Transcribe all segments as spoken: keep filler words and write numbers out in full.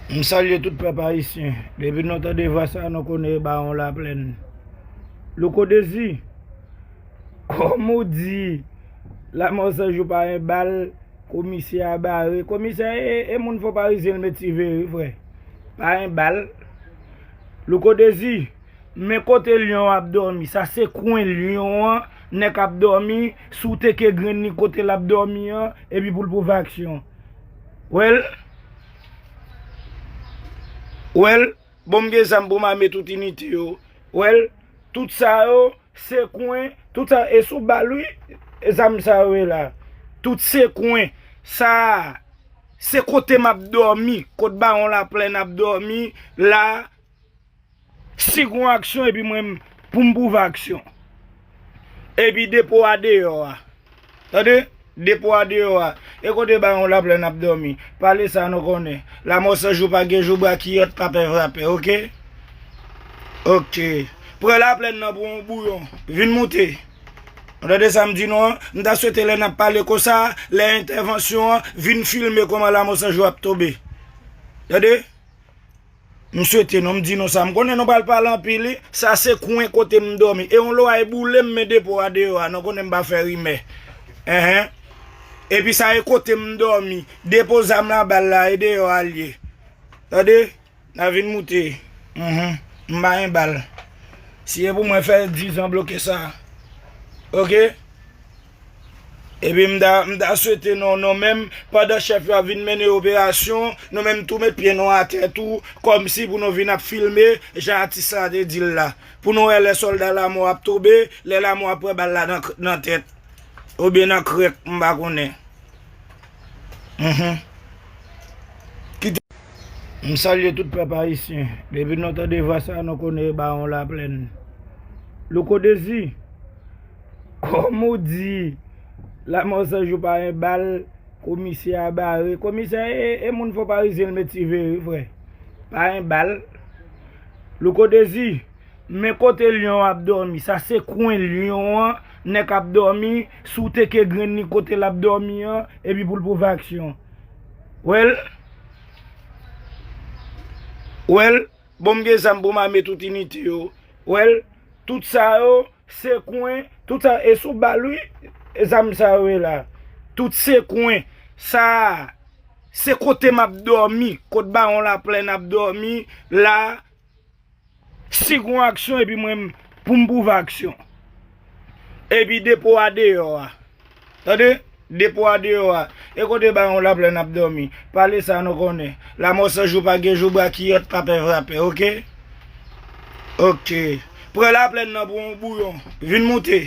M salye tout pèp ayisyen. Depi nou tande vwa sa, nou konnen e Bawon Laplèn. Louko Dezi, kòm ou di, Lanmò San Jou pa en bal, komisè a bare. Komisè e, e moun Fon Parizyen l met siveye, wi, frè. Pa en bal. Louko Dezi, men kote lyon an ap dòmi, sa se kwen lyon an, nèg ap dòmi, si w teke grenn li kote l ap dòmi an, epi pou l pwouve aksyon. Wè l, wè l, bon, m gen zam pou m ame tout inite yo. Wè l, tout sa yo, se kwen, tout sa, e sou bal, wi, zam sa yo ye la. Tout se kwen, sa, se kote m ap dòmi, kot Bawon Laplèn ap dòmi, la, si gon aksyon epi mwen pou m pwouve aksyon. Epi depo a deyò a. Tande? Depo a deyò a. E kote Bawon Laplèn ap dòmi. Pale sa nou konnen. Lanmò San Jou pa gen jou brakiyòt pa pè vrapè, oke? Oke. Pran Laplèn nan pou yon bouyon. Vin moute. Ou tande sa m di nou an? M ta swete lè n ap pale konsa, lè entèvansyon an, vin filme kòman Lanmò San Jou ap tonbe. Tande? M swete nou, m di nou sa. M konnen nou pral pale anpil, wi. Sa se kwen kote m dòmi. E yon lwa e boule m, men depo a deyò a. Nou konnen m pa fè rimè. Enhen. Epi sa e kote m dòmi. Depo zam la, bal la, e deyò a l ye. Tande? N a vin moute. Mhm. M pa en bal. Si e pou mwen fè dizan bloke sa. Oke? Epi m ta, m ta swete nou, nou menm, pandan chèf yo ap vin mennen operasyon, nou menm tou met pye nou atè tou, kòmsi pou nou vin ap filme, jan atis la te di l la. Pou nou wè lè sòlda lanmò ap tonbe, lè lanmò ap pran bal la nan, nan tèt. Oubyen nan krèk, m pa konnen. Mhm. Kite. M salye tout pèp ayisyen. Depi nou tande vwa sa, nou konnen e Bawon Laplèn. Louko Dezi, kòm ou di, Lanmò San Jou pa en bal, komisè a bare. Komisè e, e moun Fon Parizyen l met siveye, wi, frè. Pa en bal. Louko Dezi, men kote lyon an ap dòmi, sa se kwen lyon an, nèg ap dòmi, si w teke grenn li kote l ap dòmi an, epi pou l pwouve aksyon. Wè l, wè l, bon, m gen zam pou m ame tout inite yo. Wè l, tout sa yo, se kwen, tout sa, e sou bal, wi, zam sa yo ye la. Tout se kwen, sa, se kote m ap dòmi, kot Bawon Laplèn ap dòmi, la, si gon aksyon epi mwen pou m pwouve aksyon. Epi depo a deyò a. Tande? Depo a deyò a. E kote Bawon Laplèn ap dòmi. Pale sa nou konnen. Lanmò San Jou pa gen jou brakiyòt pa pè vrapè, oke? Oke. Pran Laplèn nan pou yon bouyon. Vin moute.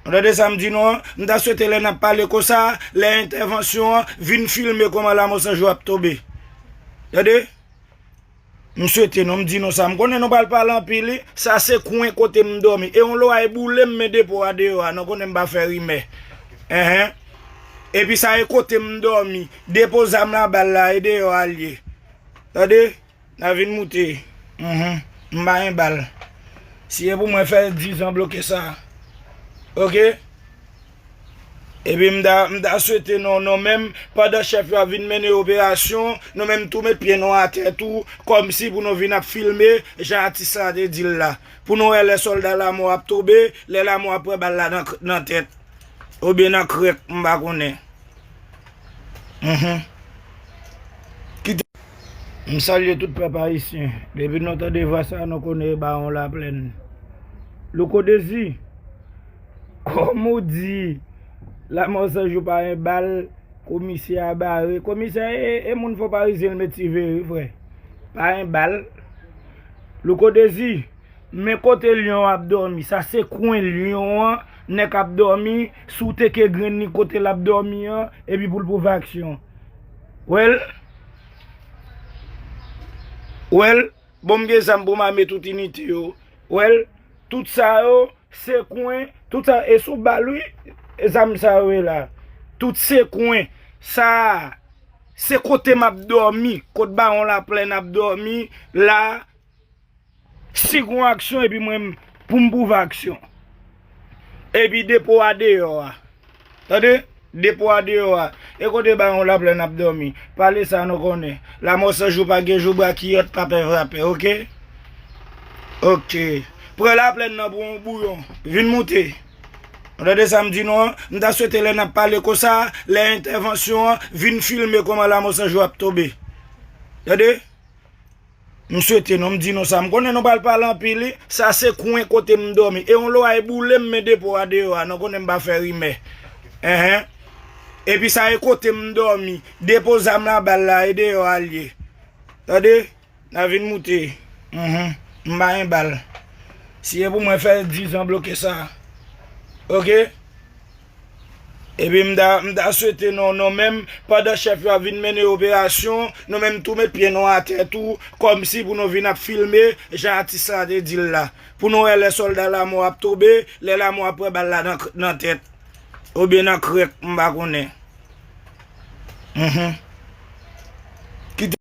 Ou tande sa m di nou an? M ta swete lè n ap pale konsa, lè entèvansyon an, vin filme kòman Lanmò San Jou ap tonbe. Tande? M swete nou, m di nou sa. M konnen nou pral pale anpil, wi. Sa se kwen kote m dòmi. E yon lwa e boule m, men depo a deyò a. Nou konnen m pa fè rimè. Enhen. Epi sa e kote m dòmi. Depo zam la, bal la, e deyò a l ye. Tande? N a vin moute. Mhm. M pa en bal. Si e pou mwen fè dizan bloke sa. Oke? Epi m ta, m ta swete nou, nou menm, pandan chèf yo ap vin mennen operasyon, nou menm tou met pye nou atè tou, kòmsi pou nou vin ap filme, jan atis la te di l la. Pou nou wè lè sòlda lanmò ap tonbe, lè lanmò ap pran bal la nan, nan tèt. Oubyen nan krèk, m pa konnen. Mhm. Kite. M salye tout pèp ayisyen. Depi nou tande vwa sa, nou konnen e Bawon Laplèn. Louko Dezi, kòm ou di, Lanmò San Jou pa en bal, komisè a bare. Komisè e, e moun Fon Parizyen l met siveye, wi, frè. Pa en bal. Louko Dezi, men kote lyon an ap dòmi, sa se kwen lyon an, nèg ap dòmi, si w teke grenn li kote l ap dòmi an, epi pou l pwouve aksyon. Wè l, wè l, bon, m gen zam pou m ame tout inite yo. Wè l, tout sa yo, se kwen, tout sa, e sou bal, wi, zam sa yo ye la. Tout se kwen, sa, se kote m ap dòmi, kot Bawon Laplèn ap dòmi, la, si gon aksyon epi mwen pou m pwouve aksyon. Epi depo a deyò a. Tande? Depo a deyò a. E kote Bawon Laplèn ap dòmi? Pale sa nou konnen. Lanmò san jou pa gen jou, brakiyòt pa pè vrapè, oke? Oke. Pran Laplèn nan pou yon bouyon. Vin moute. Ou tande sa m di nou an? M ta swete lè n ap pale konsa, lè entèvansyon an, vin filme kòman Lanmò san jou ap tonbe. Tande? M swete nou, m di nou sa. M konnen nou pral pale anpil, wi. Sa se kwen kote m dòmi. E yon lwa e boule m, men depo a deyò a. Nou konnen m pa fè rimè. Enhen. Epi sa e kote m dòmi. Depo zam la, bal la, e deyò a l ye. Tande? N a vin moute. Mhm. M pa gen bal. Si e pou mwen fè dizan bloke sa. Oke? Epi m ta, m ta swete nou, nou menm, pandan chèf yo ap vin mennen operasyon, nou menm tou met pye nou atè tou, kòmsi pou nou vin ap filme, jan atis la te di l la. Pou nou wè lè sòlda Lanmò ap tonbe, lè Lanmò ap pran bal la nan, nan tèt. Oubyen nan krèk, m pa konnen. Mhm.